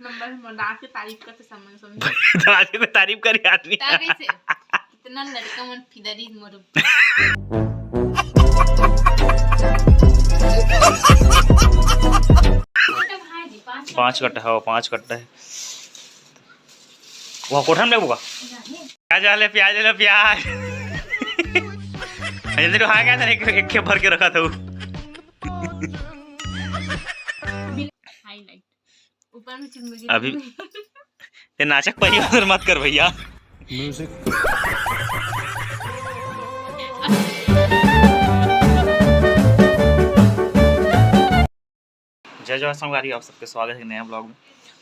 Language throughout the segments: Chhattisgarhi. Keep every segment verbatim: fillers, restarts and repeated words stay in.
नंबर में डांस के तारीफ करते समय समझ। डांस के तारीफ करे आदमी। तब इसे इतना लड़का मन फिदा रही मोर। पाँच कट्टा है, वो पाँच कट्टा है। वो कोठा में लेबू का? प्याज वाले, प्याज ले लो, प्याज। जल्दी तो आ गया था, एक, एक खेप भर के रखा था वो। हाईलाइट। ऊपर में चिमटी। अभी ते नाचक पही उधर मत कर भैया। म्यूजिक। जय जोहार संगवारी, आप सबके स्वागत है नया ब्लॉग में।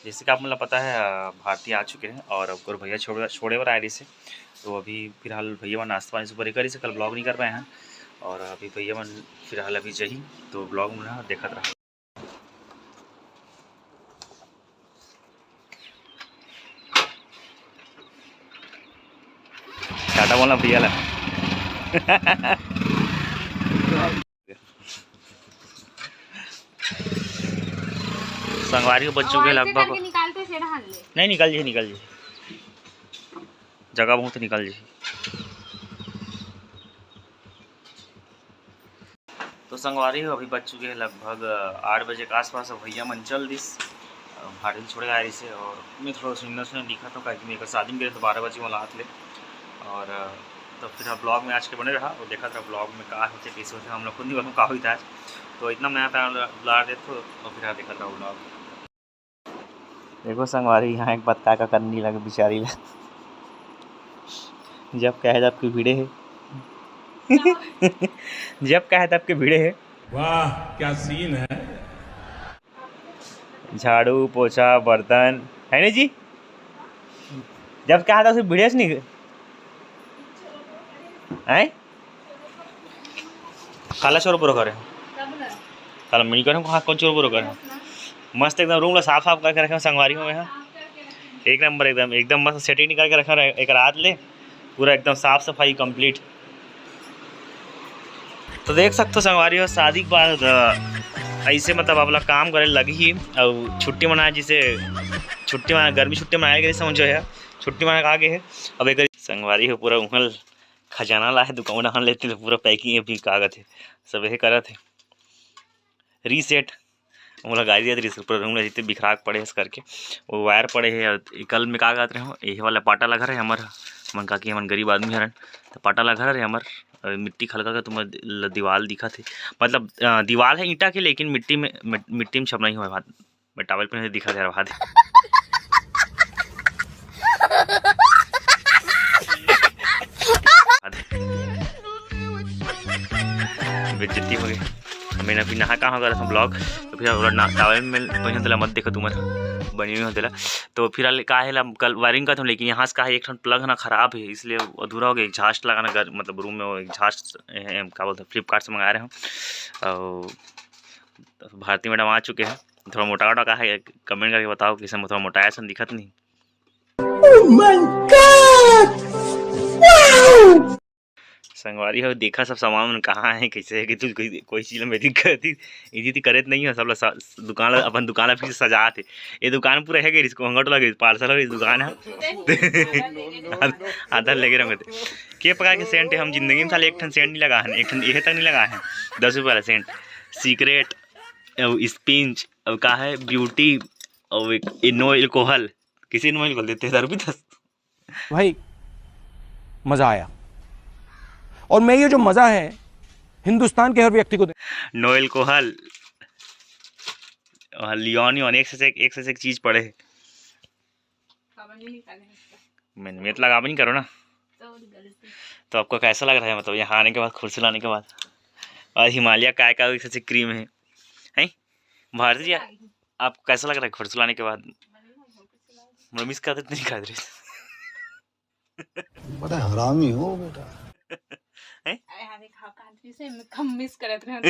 जैसे कि आप मतलब पता है, अ, भारती आ चुके हैं और अब भैया छोड़े, छोड़े बर आए रहिसे। तो अभी फिलहाल भैया मन नाश्ता पानी सुबह करिसे, कल ब्लॉग नहीं कर पाए हैं। और अभी भैया मन फिलहाल अभी जही, तो ब्लॉग में ना देखत रहा। टाटा बोलना भैया ला। संगवारी हो बच्चों के और ऐसे लगभग करके निकालते से रहन ले। नहीं, निकल जी, निकल जी, जगह बहुत निकल जी। तो संगवारी हो, अभी बज चुके हैं लगभग, अ, आठ बजे के आसपास। अब भैया मन चल दिस, अ, भारती छोड़े आए रहिसे। और मैं थोड़ा सुंदर सुंदर दिखा था, काहे कि मैं एक शादी में गए तो बारह बजे वाला हाथ ले। और, अ, तो फिर आप ब्लॉग में आज के बने रहा और देखा था ब्लॉग में का होते, कैसे होते, हम लोग खुद नहीं मालूम का होता है। तो इतना मैं आता बुला देते तो फिर आप देखा था ब्लॉग। देखो संगवारी, यहाँ एक बात का, का करनी लगे बेचारी ला। जब कहे तब के भिड़े है। जब कहे तब के भिड़े है। वाह, क्या सीन है। झाड़ू, पोछा, बर्तन, है ना जी? जब कहे तब से भिड़े से नहीं। हैं? काला चोर बोरो करे। काला मिल करे, हाँ, कौन चोर बोरो करे? मस्त एकदम रूम ला साफ साफ करके रखे संगवारी हो। हाँ, एक नंबर, एकदम, एकदम मस्त सेटिंग निकाल के रखा रहे एक रात ले, पूरा एकदम साफ सफाई कंप्लीट। तो देख सकते हो संगवारी हो, शादी के बाद, अ, ऐसे मतलब अपना काम करे लगही। और छुट्टी मनाए, जिसे छुट्टी मना, गर्मी छुट्टी मनाए गए समझो है, छुट्टी मना के आ गए है। अब एक संगवारी हो पूरा उहल खजाना ला है, दुकान उकान लेते तो पूरा पैकिंग अभी कागज है, सब यही करत है। रीसेट, मोला गाड़ी देत रहिस, पूरा रूम ला जितने बिखरा के पड़े है करके, वो वायर पड़े है। और कल में का कहत रहे हो, यही वाला पाटा लगा रहे हमर, हमन काकी, हमन गरीब आदमी हरन, तो पाटा लगा रहे हमर, अ, मिट्टी खलका के तुम्हार ल-, दीवाल दिखत है, मतलब, अ, दीवाल है ईंटा के, लेकिन मिट्टी में, मिट-, मिट्टी में छपना ही हो बात। मैं टॉवल पहने दिखा दे रहा बात। बेइज्जती हो गई। मैंने अभी नहा कहाँ कर रहा था ब्लॉग, तो फिर अगर ना टॉवल में पहन दिला मत देखो तुम्हारा बनी हुई हो दिला। तो फिर हाल का है ला, कल वायरिंग का था, लेकिन यहाँ से का है एक ठन प्लग ना खराब है, इसलिए अधूरा हो गया। एग्जॉस्ट लगाना घर, मतलब रूम में वो एग्जॉस्ट, ए, ए, क्या बोलते हैं, फ्लिपकार्ट से मंगा रहे हो। और भारती मैडम आ चुके हैं। थोड़ा मोटा मोटा का है, कमेंट करके बताओ, किसे में थोड़ा मोटाया सन दिखत नहीं। Oh my God! Wow! संगवारी हो, देखा सब सामान मन कहाँ है, कैसे है कि तू कोई, कोई चीज में दिक्कत थी, इजी थी करे नहीं है, सब ला सा-, दुकान ला, अपन दुकान ला फिर से सजात है। ये दुकान पूरा है कि इसको हंगट लगे, पार्सल हो, इस दुकान है। आधा लेके रंगते। के प्रकार के सेंट है, हम जिंदगी में साले एक ठन सेंट नहीं लगा है, एक ठन यह तक नहीं लगा है, दस रुपये वाला सेंट, सीक्रेट, स्पिंच, अब का है, ब्यूटी, और एक ये नो एल्कोहल। किसी नो एल्कोहल देते हैं, दारू पीता। भाई, मजा आया। और मैं ये जो मजा है, हिंदुस्तान के हर व्यक्ति को दे। नो एल्कोहल, लियोन, योन, एक से एक, एक से एक चीज पड़े है। मैंने मेहनत लगा भी नहीं करो ना। तो आपको कैसा लग रहा है, मतलब यहाँ आने के बाद, खुरसी लाने के बाद? और हिमालय काय का एक से क्रीम है, हैं? भारती जी, आपको कैसा लग रहा है खुरसी लाने के बाद? मैं मिस कर देते, नहीं कर रहे। बड़ा हरामी हो बेटा। हैं? अरे हाँ, देखा, कांति से मैं कम मिस करत रहे।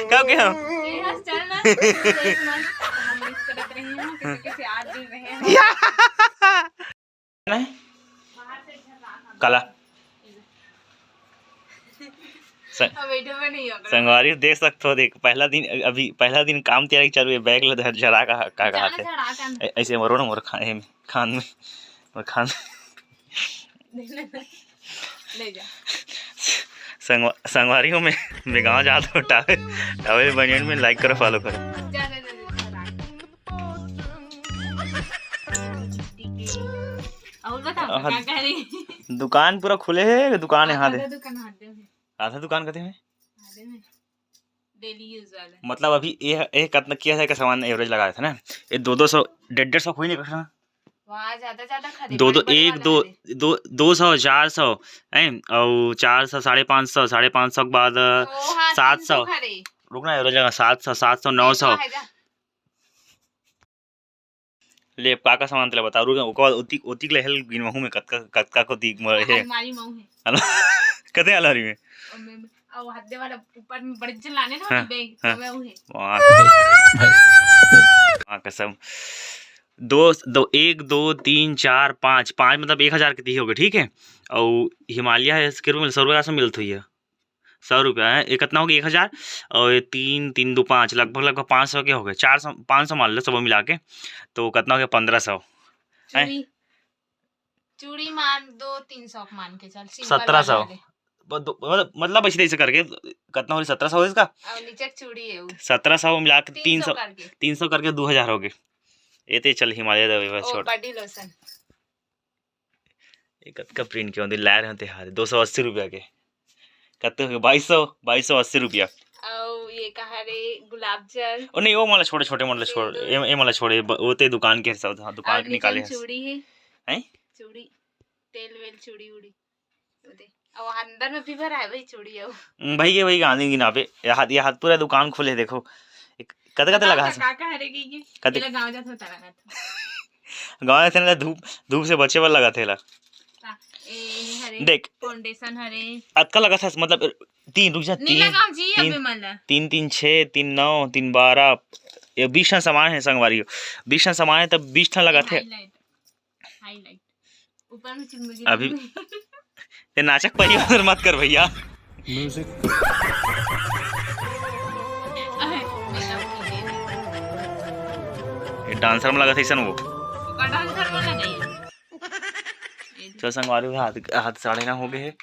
कब के हम? ये हंस चल ना, हम मिस करत रही हूँ, किसी किसी आदमी में है। नहीं? काला। स-, अब बैठे में नहीं होगा। संगवारी हो, देख सकत हो, देख, पहला दिन, अभी पहला दिन काम तियारी चालू हे, बैग ला झरा का, का, का चला, हाथे। चढ़ा के अंदर। ऐ-, ऐसे मरो ना मोर खान में, खान में, मोर खान में। ले जा। संगवा-, संगवारी हो, मैं, मैं गाँव जात हो, टावेल, टावेल बनियान में। Like करो, follow करो। जा, जा, जा, जा, जा। और बताओ, अहद-, का कह रही? दुकान पूरा खुले हे, दुकान यहाँ दे। आधा दुकान हाथ दे। आधा दुकान कते में? आधे में। Daily use वाला। मतलब अभी ये, ये कतना किया है का सामान average लगा देथे ना, ये दो दो सौ, डेढ़ डेढ़ सौ कोई नहीं करना। वहाँ ज्यादा, ज्यादा खरीद, दो, दो, बड़े, बड़े एक, वाला दो, है। दो, दो सौ, चार सौ, हैं, और चार सौ, साढ़े पाँच सौ, साढ़े पाँच सौ के बाद, तो हाँ, सात सौ। तीन सौ खरीद। रुक ना, average लगा, सात सौ, सात सौ, नौ सौ। तीन सौ है जा। ले, अब का का सामान तेला बता, रुक, ओकर बाद ओतिक, ओतिक ले हेल गिनवाहूँ मैं, कतका, कतका को दिख म-, हे। अलमारी म हे। अल-, कते अलमारी में? ओ, में, में। अउ हद्दे वाला ऊपर में बड़े जन लाने ना हाँ, बैग, हाँ। तो में उहे। वाह। वाह, कसम। दो, दो, एक, दो, तीन, चार, पाँच, पाँच मतलब एक हजार के दिही होगे, ठीक है? अउ हिमालय है, इसके रूप में सौ रुपये का मिलत हुई है। सौ रुपया है, ये कितना हो गया? एक हजार, और ये तीन, तीन दो पाँच, लगभग, लगभग पाँच सौ के हो गए, चार सौ, पाँच सौ मान लो सब मिला के, तो कितना हो गया? पन्द्रह सौ। हैं? चूड़ी, चूड़ी मान दो तीन सौ मान के चल, simple सत्रह सौ। वाला ले। ब-, दो, मतलब, मतलब, ऐसे, ऐसे करके कितना हो रही? सत्रह सौ इसका? और नीचे एक चूड़ी है वो। सत्रह सौ मिला के तीन सौ तीन सौ, करके। तीन सौ करके दो हजार हो गए। ये तो चल हिमालय दे, बस ओ, छोड़। Body lotion। ये कतका print के होंदे, लाए रहते हारे, दो सौ अस्सी रुपया के। कतका हो गया? बाईस सौ, बाईस सौ अस्सी रुपया। अउ ये कहा रे, गुलाब जल। ओ नहीं, वो मोला छोड़े, छोटे मोला छोड़, ये, ये मोला छोड़े, ब-, वो ते दुकान के सब, हाँ, दुकान और के निकाले नीचे हैं। चूड़ी है। हैं? चूड़ी, तेल वेल, चूड़ी उड़ी। वो दे। अउ अंदर में भी भरा है भाई चूड़ी अउ। हम्म, भाई के भाई गांधी गिनाबे, ये हाथ, ये हाथ पूरा दुकान खुले, देखो। एक, कते, कते बताओ लगा ना, है? का, का हरे की, की? कते? तेला गाँव जात होता लगा था। गाँव जात ना, धूप, धूप से बचे बर लगा थे ला। ता-, ए, हरे, देख। Foundation हरे। अतका लगा था, मतलब, तीन, रुक जा, नहीं तीन, लगाओ जी, तीन, अबे मन ला। तीन, तीन, छः, तीन, नौ, तीन, बारह, ये बीस ठन सामान है संगवारी हो। बीस ठन सामान है, तब बीस ठन लगा थे। Highlight। Highlight। ऊपर में चिमड़ी अभी चिमड़ी। ते नाचक परी उधर मत कर भैया। Music। अहे, मेरा वो नहीं है। ये dancer में लगा था ऐसा वो। ओकर dancer वाला नहीं है। ये चल संगवारी हो, हाथ, हाथ साढ़े नौ हो गए हैं।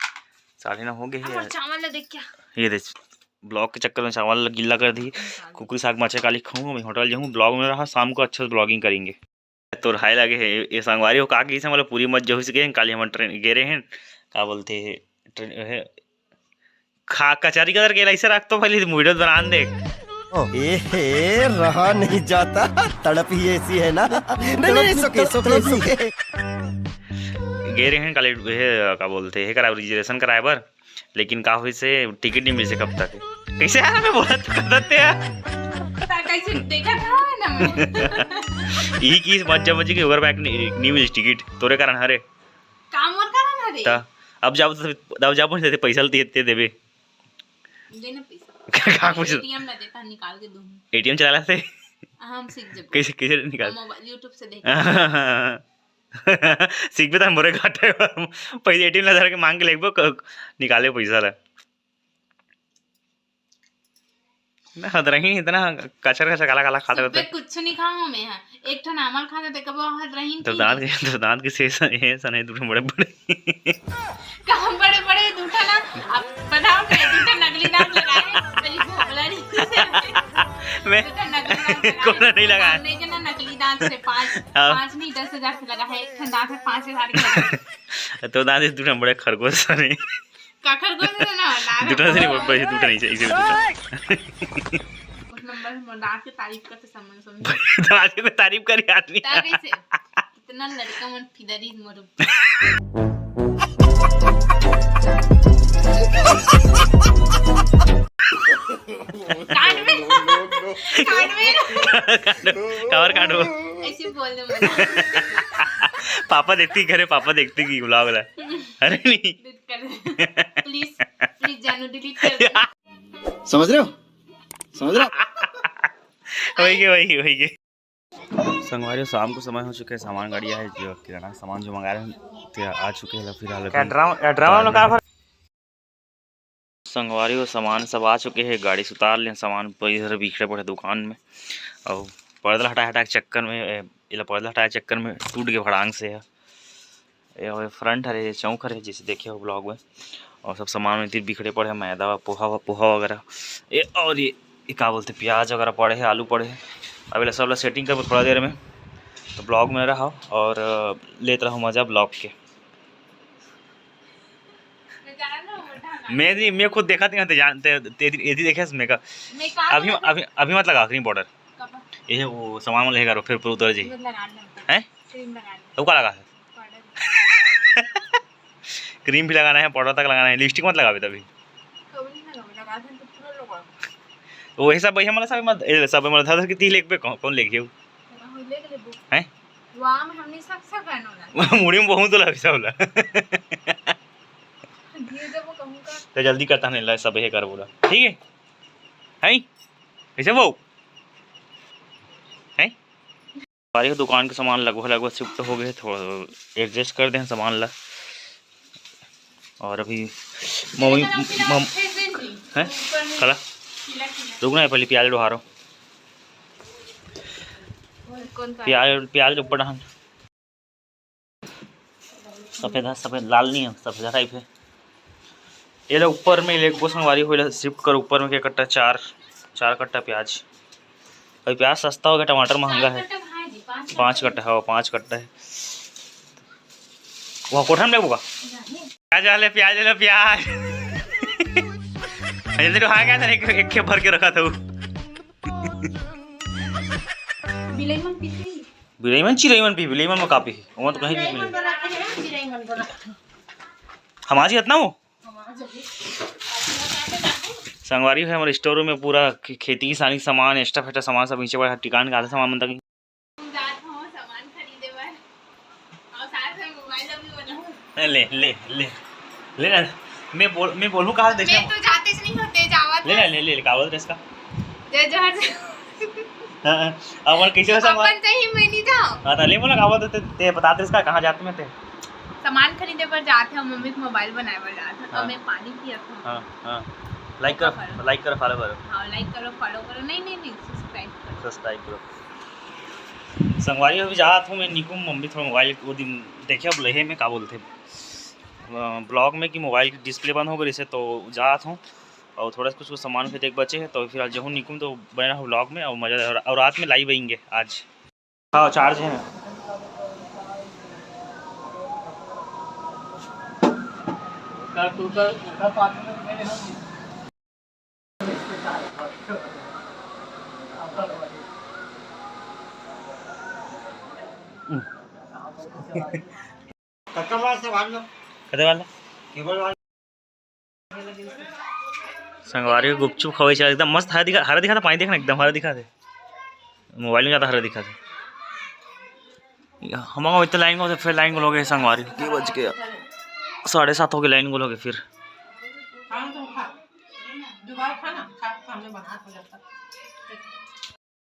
साढ़े नौ हो गए हैं। अब चावल ला देख क्या? ये दे, vlog के चक्कर में चावल ला गिल्ला कर दी। कुकरी साग माचे काली खाऊं, मैं होटल जाऊं, vlog में रहा, शाम को अच्छे से vlogging करेंगे। तोर हाय लगे हे, ये संगवारी हो का कहिसे, मतलब पूरी मत जहुस गे, काली हमन ट्रेन गे रहे हैं, का बोलते हे, ट्रेन हे, खा कचहरी कदर के ऐसे रख तो पहले वीडियो बना दे। ए हे, रहा नहीं जाता, तड़प ही ऐसी है ना। नहीं, नहीं, नहीं, सुके, सुके, सुके। गे रहे हैं काली, हे, का बोलते हे, करा रिजर्वेशन कराए बर, लेकिन का होइस हे, टिकट नहीं मिल सके अब तक। कैसे यार, मैं बोला तो कर देते यार। ता कैसे देखा था ना मैं। यही की मत जब मुझे कि ओकर बैक नहीं, नहीं मिली टिकट, तोरे कारण हरे। काम और कारण हरे। ता अब जाबो तो, अब जाबो नहीं देते, पैसा लेते, देते देबे। दे ना पैसा। का कुछ? एटीएम में देता, निकाल के दूंगी। एटीएम चला लेते? हम सीख जब। कैसे, कैसे निकाल? मोबाइल, YouTube से देख। सीखबे तहन मोरे घाटे। पहिले एटीएम ला धर के मांग के लेबो, क-, निकाले पैसा ला। ना, हदरही इतना कचर कचर काला काला खात सुबह रहते। कुछ नहीं खाऊं मैं, हाँ। एक ठन आमल खाते ते कबो हदरही तो की। दांत के, तो दांत के शेष है, सन है, दूठा बड़े बड़े। कहाँ बड़े बड़े दूठा ना, अब बताओ, मैं दूठा नकली दांत लगाए, मेरी भोला नहीं। मैं दूठा नकली दांत लगाए। कोना नहीं लगाए। नहीं के ना, नकली दांत से पाँच, हाँ। पाँच नहीं, दस हजार के लगा है, एक ठन दांत है, पाँच हजार के लगा है। तो दांत से दूठा बड़े खरगोश सने। का खरगोश से ना, ना, दूठा से नहीं, ना। बस दूठा नहीं चाहिए, इसे दूठा। उस नंबर में दांत की तारीफ करते समय, समझ। दांत की तारीफ करी आदमी। तारीफ से। इतना लड़का मन फिदरी मोर। काट में। काट में। काट, काबर काटो? ऐसे बोल दे मना। पापा देखती घरे, पापा देखती की बुला बुला। अरे नहीं। Delete कर दे। Please, please जानू, delete कर दे। समझ रहे हो? समझ रहे हो? वही के, वही, वही के। संगवारी, शाम को समय हो चुका है, सामान गाड़ी आए, जो किराना का सामान जो मंगा रहे हैं, ते आ चुके हैं, फिलहाल क्या अभी ड्रामा, क्या ड्रामा कार में लोग का में फर- संगवारी हो, सामान सब आ चुके हे, गाड़ी से उतार लेन सामान, इधर बिखरे पड़े दुकान में। अउ पर्दा हटाए हटाए के चक्कर में, ए, एला पर्दा हटाए के चक्कर में टूट गे भड़ांग से ह। ये हवे फ्रंट हरे, ये चौक हरे, जैसे देखे हो ब्लॉग में। अउ सब सामान इधर बिखरे पड़े हे, मैदा वा, पोहा वा, पोहा वगैरह। ये अउ ये, ये का बोलते, प्याज वगैरह पड़े हे, आलू पड़े हे। अब एला सब ला सेटिंग करबो थोड़ा देर में, तो ब्लॉग में रहो अउ, अ, लेत रहो मजा ब्लॉग के। मैं नहीं, मैं खुद देखा नहीं, ते जान-, ते, ते, ये देखे इसमें का? मैं का अभी, लगा? अभी, अभी मत लगा क्रीम पाउडर। कब? ये वो सामान वाले का फिर पूरा उतर जाए। क्रीम लगा लेना। हैं? क्रीम लगा लेना। तो का लगा है? पाउडर। क्रीम भी लगाना है, पाउडर तक लगाना है, लिपस्टिक मत लगावे तभी। कब नहीं लगावे, लगा दे तो पूरा लगा। वो ये सब भैया मतलब सब मत, ए, सब मतलब धर कि ती लेके कौन, कौन लेके हो? हाँ, ले लेबो। हैं? वाम हमनी सब सब रहनो ना। मुड़ी में बहुत लग सब ला। ये जब वो कहूँ का। तो जल्दी करता नहीं ला, सब ये कर बोला। ठीक है? हैं? कैसे वो? हैं? सारी दुकान के सामान लगभग, लगभग शिफ्ट हो गए, थोड़ा एडजस्ट कर दें सामान ला। और अभी मम्मी, मम-, हैं? कला? रुक ना, पहले प्याज डोहारो। प्याज, प्याज ऊपर डाल। सफेद है, सफेद, लाल नहीं है, सफेद टाइप है। ये लो ऊपर में एक गो संगवारी हो, शिफ्ट कर ऊपर में के कट्टा चार, चार कट्टा प्याज। अभी प्याज सस्ता हो गया, टमाटर महंगा है। पाँच कट्टा, हाँ, पाँच कट्टा है। वहाँ कोठा में लेबू का? प्याज वाले, प्याज ले लो, प्याज। जल्दी तो आ गया था, एक, एक खेप भर के रखा था वो। बिलई मन पीथे। बिलई मन, चिरई मन पी, बिलई मन में का पी? ओमा तो कहीं भी चिरई मन मिले। बना के है, चिरई मन बना। हमारी इतना वो? हमारा जब भी संगवारी है हमारे स्टोर रूम में पूरा खे-, खेती किसानी के सामान, एक्स्ट्रा फेस्ट्रा सामान सब नीचे पड़ा है, टिकान का आधा सामान मन तक। हम जात हूँ सामान खरीदे बर। और साथ में मोबाइल भी बनाऊँ। ले, ले, ले। ले ना, मैं बोल, मैं बोलूँ कहाँ देखना? मैं तो जाते से नहीं होते, जावत ले ना, है। ले, ले, ले, का बोलत रहे इसका? जय जोहार। हाँ, हाँ। अब और कैसे हो सामान? अपन से ही मैं नहीं जाओ। हाँ, तो ले बोला, का बोलत रहे, ते, ते बतात रहे इसका, कहाँ जाते में ते? सामान खरीदे बर जात है, मम्मी के मोबाइल बनाए बर जात है, हाँ। तो मैं पानी पियत हूँ। हाँ, हाँ। लाइक करो, फॉलो। लाइक करो, फॉलो करो। हाँ, लाइक करो, फॉलो करो। नहीं, नहीं, नहीं, सब्सक्राइब करो। सब्सक्राइब करो। संगवारी, अभी जात हूँ मैं निकुम, मम्मी थोड़ा मोबाइल वो दिन देखे, अब लहे में का बोलते हैं, अ, ब्लॉग में कि मोबाइल की डिस्प्ले बंद हो गई से, तो जात हूँ और थोड़ा कुछ, कुछ सामान फिर देख बचे है, तो फिर आज जहूँ निकुम तो बने रहो ब्लॉग में और मजा, और, और रात में लाइव आएंगे आज। हाँ, चार्ज है। कते वाला? संगवारी हो गुपचुप खवाई चाल एकदम मस्त हरा दिखा, हरा दिखा था, पानी देखना एकदम हरा दिखा थे। मोबाइल में ज़्यादा हरा दिखा थे। हम इतना लाइन को, फिर लाइन को हो गए संगवारी, के बज गया? साढ़े सात हो गए, लाइन को हो गए फिर। दोबारा खाना खा, सामने बना हो जाता।